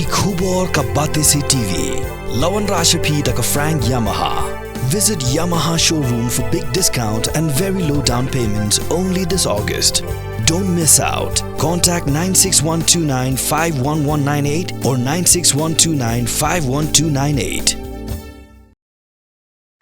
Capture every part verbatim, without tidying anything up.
Ki khubor ka Batesi T V. La wanrah sha phi da ka Frank Yamaha. Visit Yamaha showroom for big discount and very low down payment only this August. Don't miss out. Contact nine six one two nine five one one nine eight or nine six one two nine five one two nine eight.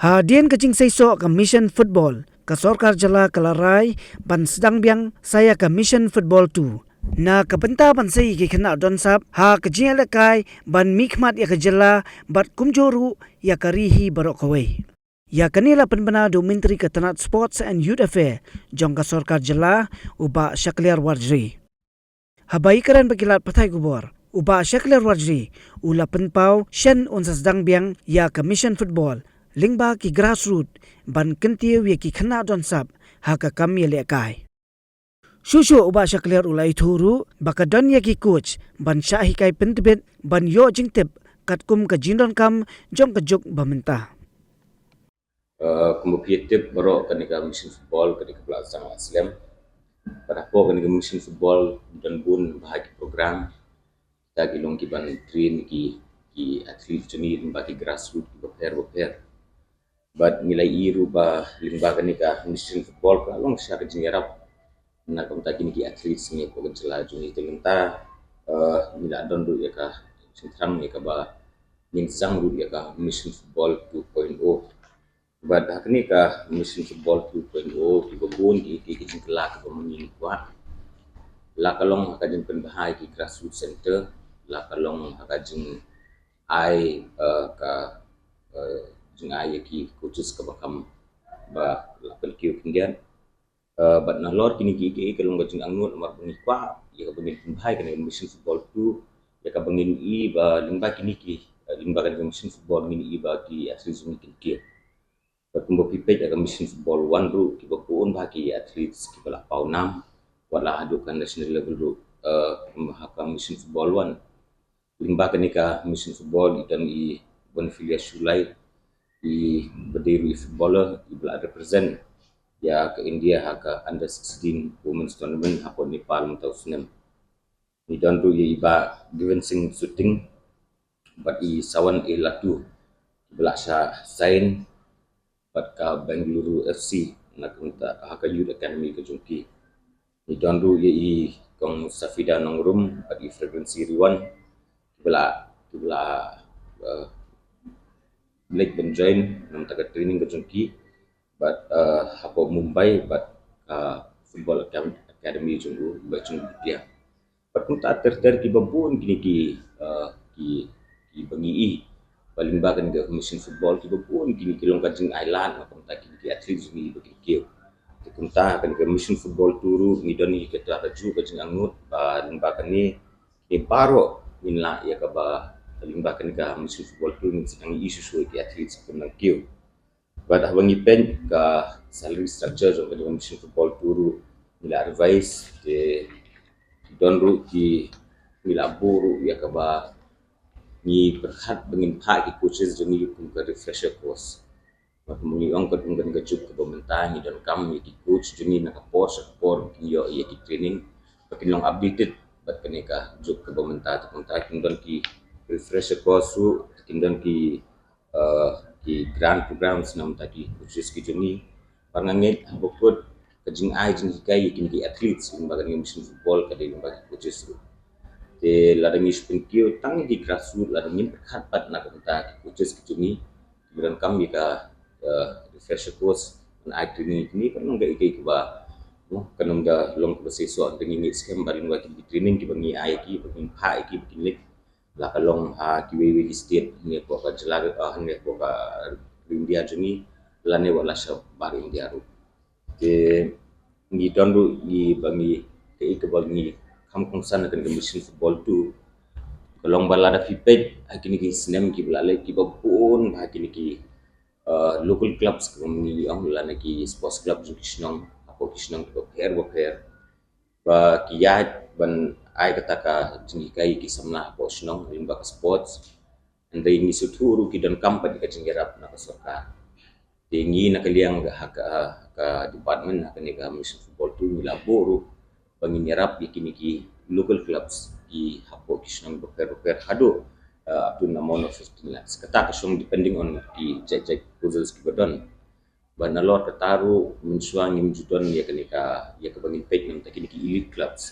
Hadien ka jingseisoh ka Mission Football, ka sorkar jylla ka la rai ban sdang biang sa ïa ka Mission Football two. Na ka bynta ban sei ïa ki khynnah don sap ha ka jingïalehkai ban mihkhmat ïa ka jylla bad kumjuh ruh ïa ka ri hi baroh kawei. Ïa kane la pynbna da u Myntri ka tnat Sports and Youth Affair jong ka sorkar jylla, u Bah Shakliar Warjri. Haba ïakren bad ki lad pathai khubor, u Bah Shakliar Warjri u la pynpaw shen un sa sdang biang ïa ka Mission Football lyngba ki grassroot ban kyntiew ïa ki khynnah don sap ha ka kam ïalehkai. Shuh shuh u Bah Shakliar u la ïathuh ruh ba ka don ïa ki coach ban shah hikai pyntbit ban ïoh jingtip katkum ka jingdonkam jong ka juk ba mynta. Uh, kumba phi tip baroh, kane ka Mission Football kane ka pla sang slem. Bad hapoh kane ka Mission Football don bun bah ki program. Ta ki long ki ban train ki, ki athlete jong ngi lyngba ki grassroot ki bapher bapher. Bad ngi la ïohi ruh ba lyngba kane ka Mission Football ka long shisha ka jingïarap na ka bynta kine ki athlete jong ngi hapoh ka jylla jong ngi. Te mynta, uh, ngi la don ruh ïa ka jingthrang ïa kaba ngin sdang ruh ïa ka Mission Football two point oh. Bad ha kane ka Mission Football two point oh kiba bun ki, ki, ki jingkylla kiba ma ngi ngi kwah. La ka long ha ka jingpynbha ïa ki grassroots center, la ka long ha ka jingai, uh, ka, uh, jingai ïa ki coaches kaba kham ba la pynkiew khyndiat. Uh, bad nalor kine ki, ki, ki long ka jingangnud namar ba ngi kwah ïa kaba ngin pynbha ïa kane ka Mission Football two, ïa kaba ngin ïohi ba lyngba kine ki, uh, lyngba kane ka Mission Football ngin ïohi ba ki athlete jong ngi kin kiew. Bad kumba phi peit ïa ka Mission Football one ruh kiba bun bah ki athletes kiba la paw nam wat la haduh ka national level ruh, uh, ha ka Mission Football one. Lyngba kane ka Mission Football i don i Bonfilia Shullai, iba dei ruh i footballer iba la represent ïa ka India ha ka under sixteen women's tournament hapoh Nepal mynta u snem. Ngi don ruh ïa i Bah Given Singh Suting bad i Sawan A Latu kiba la shah sign bad ka Bengaluru F C na ka bynta ha ka Youth Academy ka jong ki. Ngi don ruh ïa i Kong Safida Nongrum bad i Fragrancy Riwan kiba la, kiba la, uh, leit ban join na ka bynta ka training ka jong ki bad, uh, hapoh Mumbai bad, uh, Football Academy, Academy jong u Bachung Bhutia. Bad kumta ter ter kiba bun kine ki, uh, ki, kiba ngi ïohi ba lyngba kane ka Mission Football kiba bun kine ki long ka jingai lad na ka bynta kine ki athlete jong ngi ba kin kiew. Te kumta kane ka Mission Football two ruh ngi don hi kata ka juh ka jingangnud ba lyngba kane, kine baroh ngin lah ïa kaba lyngba kane ka Mission Football two ngin sdang ïohi shuh shuh ïa ki athlete kiba nang kiew. Bad haba ngi peit ka salary structure jong ka Mission Football two ruh ngi la revise, te don ruh ki, ngi la buh ruh ïa kaba ngi pyrkhat ba ngin phah ki coaches jong ngi kum ka refresher course. Bad kumba ngi ong, katkum kane ka juk kaba mynta ngi donkam ïa ki coach jong ngi na ka por sha ka por kin ïoh ïa ki training ba kin long updated bad kane ka juk kaba mynta. Te kumta kin don ki refresher course ruh, kin don ki, uh, ki grant programs na ka bynta ki coaches ki jong ngi. Bad nga ngeit haba kut ka jingai jinghikai ïa kine ki athletes lyngba kane ka Mission Football ka dei lyngba ki coaches ruh. Te lada ngi shu pynkiew tang ïa ki grassroot, lada ngim pyrkhat pat na ka bynta ki coaches ki jong ngi kiba donkam ïa ka, uh, refresher course ban ai training ïa kine, kan long kaei kaei kaba, no, kan ym da long kaba seisoh. Te ngi ngeit skhem ba lyngba kine ki training kiba ngi ai ïa ki, ba ngin phah ïa ki ba kin leit, la ka long ha kiwei kiwei ki state hangne hapoh ka jylla, ah, hangne hapoh ka ri India jong ngi, lane wat la shabar India ruh. Te ngi don ruh ngi ba ngi, kaei kaba ngi kham kongsan ha kane ka Mission Football two ka long ba lada phi peit ha kine ki snem kiba la leit kiba bun bah kine ki, uh, local clubs kaba ngi ong lane ki sports club jong ki shnong hapoh ki shnong kiba pher ba pher ba ki ïaid ban ai kata ka jinghikai ki samla hapoh shnong lyngba ka sports. Hynrei ngi sngewthuh ruh ki donkam pat ïa ka jingïarap na ka sorkar. Te ngi na ka liang ha ka, ka department ha kane ka Mission Football two ngi la buh ruh ba ngin ïarap ïa kine ki local clubs ki hapoh ki shnong bapher bapher haduh, uh, up to an amount of fifteen lakhs. Kata ka shong depending on ki jait jait proposals kiba don. Ba nalor kata ruh mynshuwa ngim ju don ïa kane ka, ïa kaba ngin peit namar kine ki elite clubs.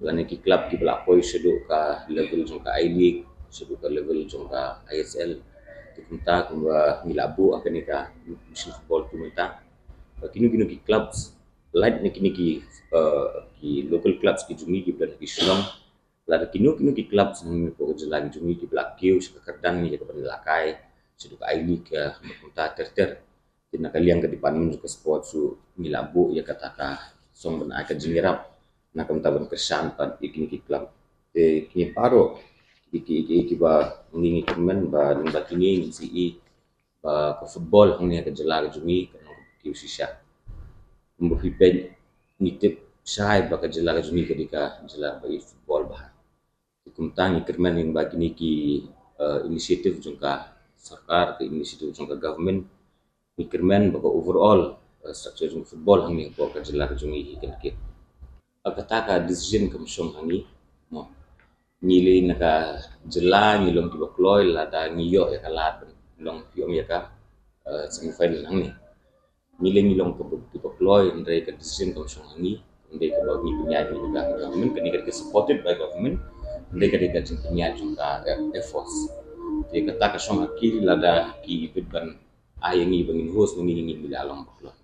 Lane ki club kiba la poi shaduh ka level jong ka I-League, shaduh ka level jong ka I S L. Te kumta kumba ngi la buh ha kane ka National Football Tour mynta, ba kino kino ki clubs, lait na kine ki, uh, ki local clubs ki jong ngi kiba don ha ki shnong, lada kino kino ki clubs na kine ki jylla ki jong ngi kiba la kiew sha ka kyrdan ïa kaban ïalehkai shaduh ka I-League, uh, kumta ter ter. Te na ka liang ka department jong ka sports ruh ngi la buh ïa kata ka shong ban ai ka jingïarap na ka bynta ban kyrshan pat ïa kine ki club. Te kine baroh ki, ki, ki, kiba ngi, ngi kyrmen ba lyngba kine ngin sa ïohi ba ka football hangne ha ka jylla ka jong ngi kan long kaba kiew shisha. Kumba phi peit, ngi tip shai ba ka jylla ka jong ngi ka dei ka jylla ba ïeit football bha. Te kumta ngi kyrmen lyngba kine ki, uh, initiative jong ka sorkar, ka initiative jong ka government. Ngi kyrmen ba ka overall, uh, structure jong ka football hangne hapoh ka jylla ka jong ngi hi kan kiew. Kata ka decision kam shong ha ngi, mo. Ngi lei na ka jylla ngi long kiba kloi lada ngi ïoh ïa ka lad ban long phi ong ïa ka, uh, semi final hangne. Ngi lei ngi long kiba, kiba kloi, hynrei ka decision kam shong ha ngi, hynrei kaba ngi pynïaid ngi ka government, kane ka dei ka supported by government, hynrei ka dei ka jingpynïaid jong ka Air, Air Force. Te kata ka shong ha ki lada ki ibit ban ai ïa ngi ba ngin host, ngi, ngi, ngi la long ba kloi.